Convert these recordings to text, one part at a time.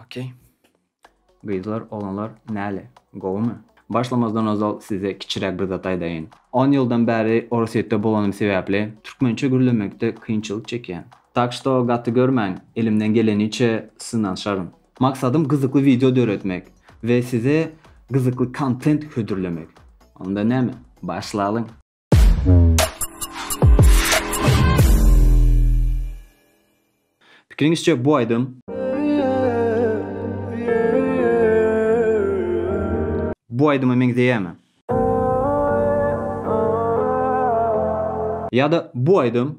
Okey. Gyzlar, oglanlar näle? Gowumy? Başlamazdan ozal size kiçiräk bir zat aýdaýyn. On ýyldan bäri Orsýetde bolanym sebäpli türkmençe gürlemekde kynçylyk çekýän. Tak şto gaty görmäň, elimden geleniçe synanyşaryn. Maksadym gyzykly wideo döretmek we size gyzykly kontent hödürlemek. Onda näme, başlalyň! Pikiriňizçe bu aýdym bu aýdyma meňzeýärmi? Ýa-da bu aýdym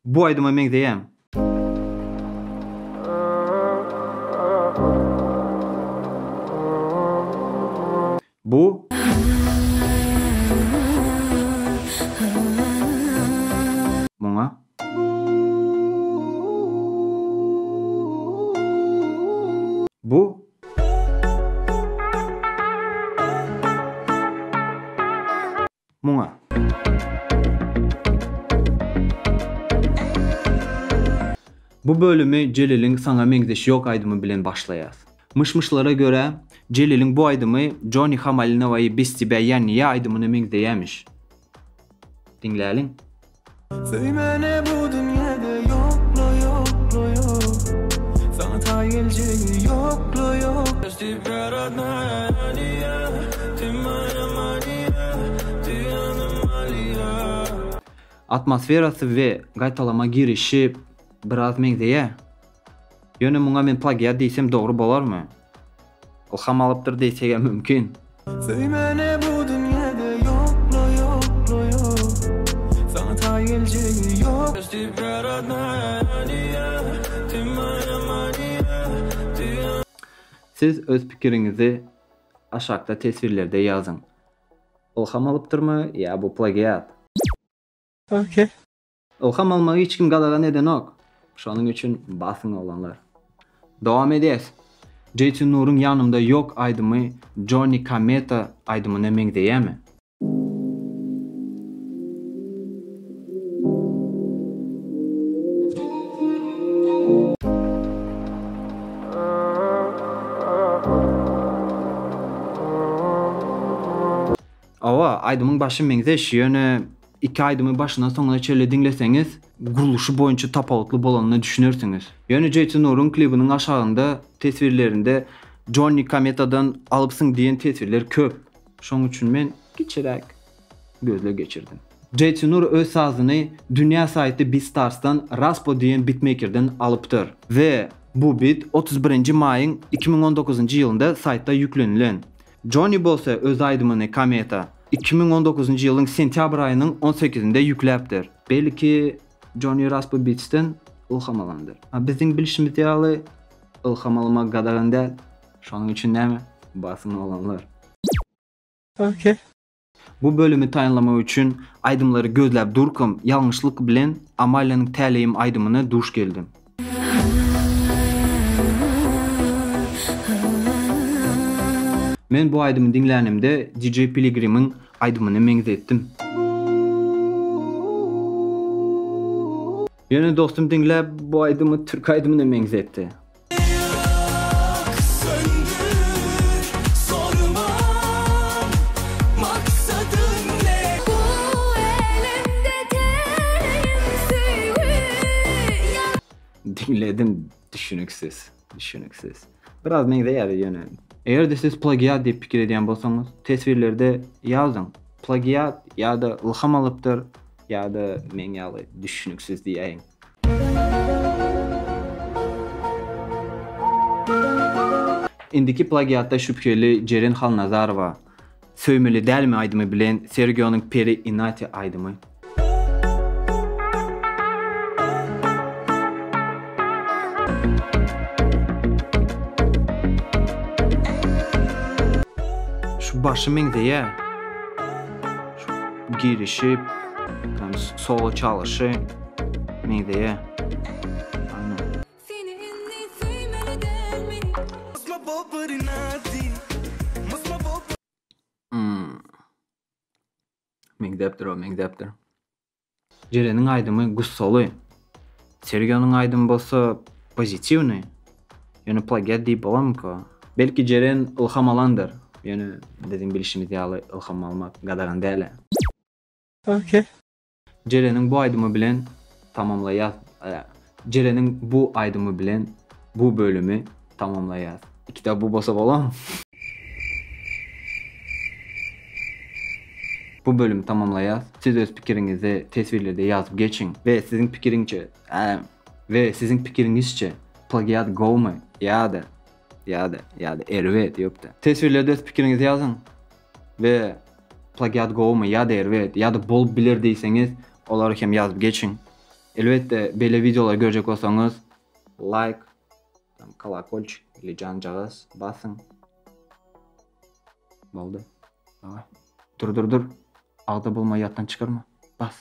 bu aýdyma meňzeýärmi? Bu muňa Bu Muňa. Bu bölümi Jeliliň Saňa meňzeş ýok aýdymy bilen başlaýas. Myş-myşlara görä, Jeliliň bu aýdymy Jony Hamalinowaýy Bez tebya ýa ne ýa aýdymyna meňzeýämiş. Diňläliň. Söýmene bu dünýäde ýokla ýokla ýok Saňa taý geljegi ýokla ýok Atmosferasy we gaýtalama girişi biraz meňzeýä. Ýöne muňa men plagiat diýsem dogry bolarmy? Ylham alypdyr diýsegem mümkin. Söýmene bu dünýäde ýokla ýokla ýok Saňa taý geljegi ýok Siz öz pikiriňizi aşakda teswirlerde ýazyň. Ylham alypdyrmy ýa bu plagiat? Ok. Ylham almagy hiç kim gadagan edenok. Şonuň üçin basyň oglanlar. Dowam edýäs. JT Nuryň Ýanymda ýok aýdymy Johnny Kameta aýdymyna meňzeýämi? Hawa, aýdymyň başy meňzeş, ýöne Iki aýdymy başyndan soňuna çenli diňleseňiz, gurluşy boýunça tapawutly bolanyna düşünersiňiz. Ýöne JT Nuryň klibiniň aşagynda teswirlerinde Johnny Kometadan alypsyň diýen teswirler köp. Şoň üçin men kiçiräk gözleg geçirdim. JT Nur öz sazyny dünýä saýty Beatstarsdan Raspo diýen bitmeýkerden alypdyr we bu bit 31-nji maýyň 2019-njy ýylynda saýtda ýüklenilen. Jonni bolsa öz aýdymyny Kometa 2019-njy ýylyň sentýabr aýynyň on sekizinde ýükläpdir. Belki Jonni Raspo Beatsden ylham alandyr. A biziň bilşimiz ýaly ylham almak gadagan däl. Şonuň üçin näme? Basyň oglanlar. Ok. Bu bölümi taýynlamak üçin aýdymlary gözläp durkam ýalňyşlyk bilen Amaliýanyň Täleýim aýdymyna duş geldim. Men bu aýdymy diňlänimde DJ Piligrimiň aýdymyna meňzetdim. Ýöne dostum diňläp bu aýdymy türk aýdymyna meňzetdi. Diňledim düşüniksiz, düşüniksiz. Biraz meňzeýär ýöne. Eger-de siz plagiat diýip pikir edýän bolsaňyz, teswirlerde ýazyň. Plagiat ýa-da ylham alypdyr, ýa-da meň ýaly düşüniksiz diýäýiň. Indiki plagiatda şübheli Jeren Halnazarowa Söýmeli dälmi aýdymy bilen Sergionyň Peri Inati aýdymy. Şu başy meňzeýä. Şu girişi, solo çalyşy meňzeýä. Meňzäpdir o, meňzäpdir. Jereniň aýdymy gussaly. Sergionyň aýdymy bolsa pozitiwnyý. Ýöne plagiat diýip bolarmyka? Belki Jeren ylham alandyr. Ýöne biziň bilşimiz ýaly ylham almak gadagan däl-ä. Ok. Jereniň bu aýdymy bilen tamamlaýas. Jereniň bu aýdymy bilen bu bölümi tamamlaýas. Ikide bu bolsa bolarmy? Bu bölümi tamamlaýas. Siz öz pikiriňizi teswirlerde ýazyp geçiň we siziň pikiriňçe we siziň pikiriňizçe plagiat gowmy ýa-da ýa-da ýa-da erbet ýokda. Teswirlerde öz pikiriňizi ýazyň we plagiat gowmy ýa-da erbet ýa-da bolup biler diýseňiz olary hem ýazyp geçiň. Elbetde beýle wideolary görjek bolsaňyz laýk tam kolokolçik ili janjagaz basyň. Boldy. Daway. Dur dur dur. Agza bolmaý ýatdan çykarma. Bas.